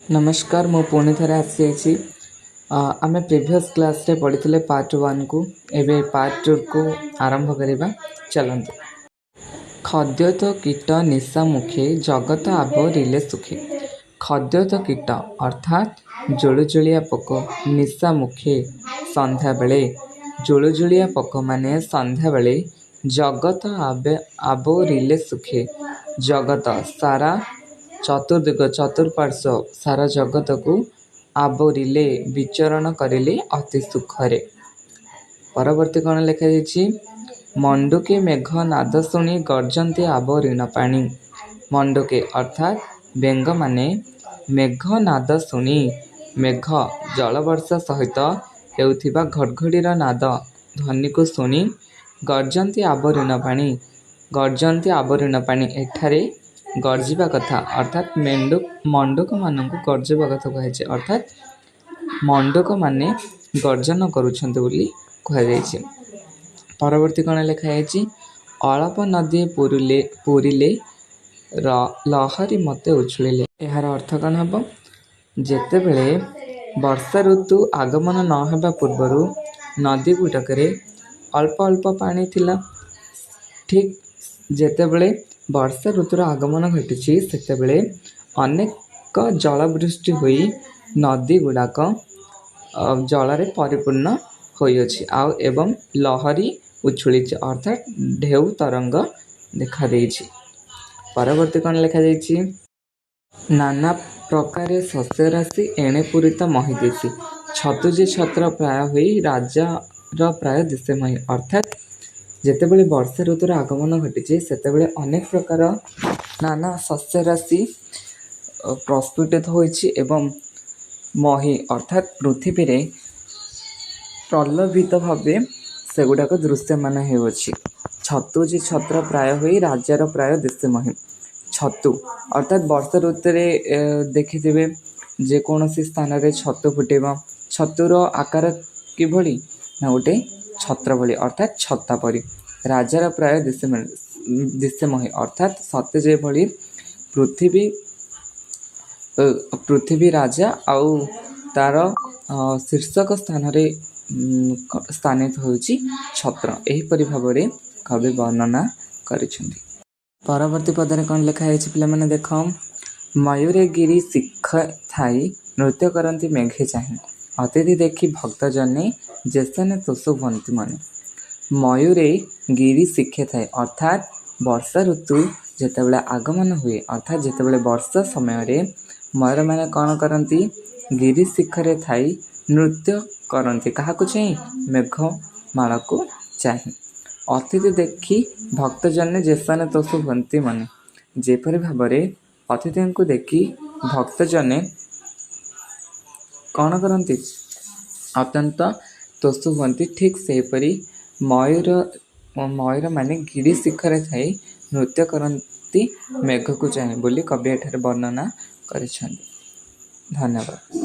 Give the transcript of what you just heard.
ନମସ୍କାର, ମୁଁ ପୁଣି ଥରେ ଆସିଯାଇଛି। ଆମେ ପ୍ରିଭିୟସ୍ କ୍ଲାସ୍ରେ ପଢ଼ିଥିଲେ ପାର୍ଟ ୱାନ୍କୁ, ଏବେ ପାର୍ଟ ଟୁକୁ ଆରମ୍ଭ କରିବା। ଚାଲନ୍ତୁ। ଖଦ୍ୟୋତ କୀଟ ନିଶା ମୁଖେ ଜଗତ ଆବରିଲେ ସୁଖେ। ଖଦ୍ୟୋତ କୀଟ ଅର୍ଥାତ୍ ଜୁଳୁଜୁଳିଆ ପୋକ, ନିଶା ମୁଖେ ସନ୍ଧ୍ୟାବେଳେ, ଜୁଳୁଜୁଳିଆ ପୋକମାନେ ସନ୍ଧ୍ୟାବେଳେ ଜଗତ ଆବରିଲେ ସୁଖେ, ଜଗତ ସାରା, ଚତୁର୍ଦିଗ ଚତୁଃପାର୍ଶ୍ୱ, ସାରା ଜଗତକୁ ଆବରିଲେ ବିଚରଣ କରିଲେ ଅତି ସୁଖରେ। ପରବର୍ତ୍ତୀ କ'ଣ ଲେଖାଯାଇଛି? ମଣ୍ଡୁକେ ମେଘ ନାଦ ଶୁଣି ଗର୍ଜନ୍ତି ଆବରିଣ ପାଣି। ମଣ୍ଡୁକେ ଅର୍ଥାତ୍ ବେଙ୍ଗମାନେ ମେଘ ନାଦ ଶୁଣି, ମେଘ ଜଳବର୍ଷା ସହିତ ହେଉଥିବା ଘଡ଼ଘଡ଼ିର ନାଦ ଧ୍ୱନିକୁ ଶୁଣି ଗର୍ଜନ୍ତି ଆବରିଣ ପାଣି। ଗର୍ଜନ୍ତି ଆବରିଣ ପାଣି, ଏଠାରେ ଗର୍ଜିବା କଥା ଅର୍ଥାତ୍ ମଣ୍ଡୁକମାନଙ୍କୁ ଗର୍ଜିବା କଥା କୁହାଯାଇଛି, ଅର୍ଥାତ୍ ମଣ୍ଡୁକମାନେ ଗର୍ଜନ କରୁଛନ୍ତି ବୋଲି କୁହାଯାଇଛି। ପରବର୍ତ୍ତୀ କ'ଣ ଲେଖାଯାଇଛି? ଅଳପ ନଦୀ ପୁରିଲେ ଲହରୀ ମତେ ଉଛୁଳିଲେ। ଏହାର ଅର୍ଥ କ'ଣ ହେବ? ଯେତେବେଳେ ବର୍ଷା ଋତୁ ଆଗମନ ନ ହେବା ପୂର୍ବରୁ ନଦୀ ଗୁଡ଼ିକରେ ଅଳ୍ପ ଅଳ୍ପ ପାଣି ଥିଲା, ଠିକ୍ ଯେତେବେଳେ ବର୍ଷା ଋତୁର ଆଗମନ ଘଟିଛି ସେତେବେଳେ ଅନେକ ଜଳବୃଷ୍ଟି ହୋଇ ନଦୀ ଗୁଡ଼ାକ ଜଳରେ ପରିପୂର୍ଣ୍ଣ ହୋଇଅଛି ଆଉ ଏବଂ ଲହରୀ ଉଛୁଳିଛି, ଅର୍ଥାତ୍ ଢେଉ ତରଙ୍ଗ ଦେଖାଦେଇଛି। ପରବର୍ତ୍ତୀ କ'ଣ ଲେଖାଯାଇଛି? ନାନା ପ୍ରକାରେ ଶସ୍ୟରାଶି ଏଣେ ପୂରିତ ମହୀ ଦିଶି। ଛତୁ ଯେ ଛତ୍ର ପ୍ରାୟ ହୋଇ ରାଜାର ପ୍ରାୟ ଦିଶେ ମହୀ। ଅର୍ଥାତ୍ ଯେତେବେଳେ ବର୍ଷା ଋତୁର ଆଗମନ ଘଟିଛି ସେତେବେଳେ ଅନେକ ପ୍ରକାର ନାନା ଶସ୍ୟରାଶି ପ୍ରସ୍ଫୁଟିତ ହୋଇଛି ଏବଂ ମହୀ ଅର୍ଥାତ୍ ପୃଥିବୀରେ ପ୍ରଲୋଭିତ ଭାବେ ସେଗୁଡ଼ାକ ଦୃଶ୍ୟମାନ ହେଉଅଛି। ଛତୁ ଯେ ଛତ୍ର ପ୍ରାୟ ହୋଇ ରାଜାର ପ୍ରାୟ ଦିଶେ ମହୀ। ଛତୁ ଅର୍ଥାତ୍ ବର୍ଷା ଋତୁରେ ଦେଖିଥିବେ ଯେକୌଣସି ସ୍ଥାନରେ ଛତୁ ଫୁଟିବ। ଛତୁର ଆକାର କିଭଳି ନା ଗୋଟେ ଛତ୍ର ଭଳି, ଅର୍ଥାତ୍ ଛତା ପରି। ରାଜାର ପ୍ରାୟ ଦିଶେ ମହୀ ଅର୍ଥାତ୍ ସତେ ଯେଭଳି ପୃଥିବୀ ରାଜା ଆଉ ତାର ଶୀର୍ଷକ ସ୍ଥାନରେ ସ୍ଥାନିତ ହେଉଛି ଛତ୍ର। ଏହିପରି ଭାବରେ କବି ବର୍ଣ୍ଣନା କରିଛନ୍ତି। ପରବର୍ତ୍ତୀ ପଦରେ କ'ଣ ଲେଖା ହେଇଛି ପିଲାମାନେ ଦେଖ। ମୟୂରେ ଗିରି ଶିଖେ ଥାଇ ନୃତ୍ୟ କରନ୍ତି ମେଘେ ଚାହିଁ। ଅତିଥି ଦେଖି ଭକ୍ତ ଜନେ ଯେସନେ ତୋଷ ହୁଅନ୍ତି ମନେ। ମୟୂରେ ଗିରି ଶିଖେ ଥାଇ ଅର୍ଥାତ୍ ବର୍ଷା ଋତୁ ଯେତେବେଳେ ଆଗମନ ହୁଏ, ଅର୍ଥାତ୍ ଯେତେବେଳେ ବର୍ଷା ସମୟରେ ମୟୂରମାନେ କ'ଣ କରନ୍ତି? ଗିରି ଶିଖରେ ଥାଇ ନୃତ୍ୟ କରନ୍ତି। କାହାକୁ ଚାହିଁ? ମେଘମାଳକୁ ଚାହିଁ। ଅତିଥି ଦେଖି ଭକ୍ତଜନେ ଯେସନେ ତୋଷ ହୁଅନ୍ତି ମନେ। ଯେପରି ଭାବରେ ଅତିଥିଙ୍କୁ ଦେଖି ଭକ୍ତଜନେ କ'ଣ କରନ୍ତି? ଅତ୍ୟନ୍ତ ତୋଷ ହୁଅନ୍ତି, ଠିକ୍ ସେହିପରି ମୟୂରମାନେ ଗିରି ଶିଖରେ ଥାଇ ନୃତ୍ୟ କରନ୍ତି ମେଘକୁ ଚାହିଁ ବୋଲି କବି ଏଠାରେ ବର୍ଣ୍ଣନା କରିଛନ୍ତି। ଧନ୍ୟବାଦ।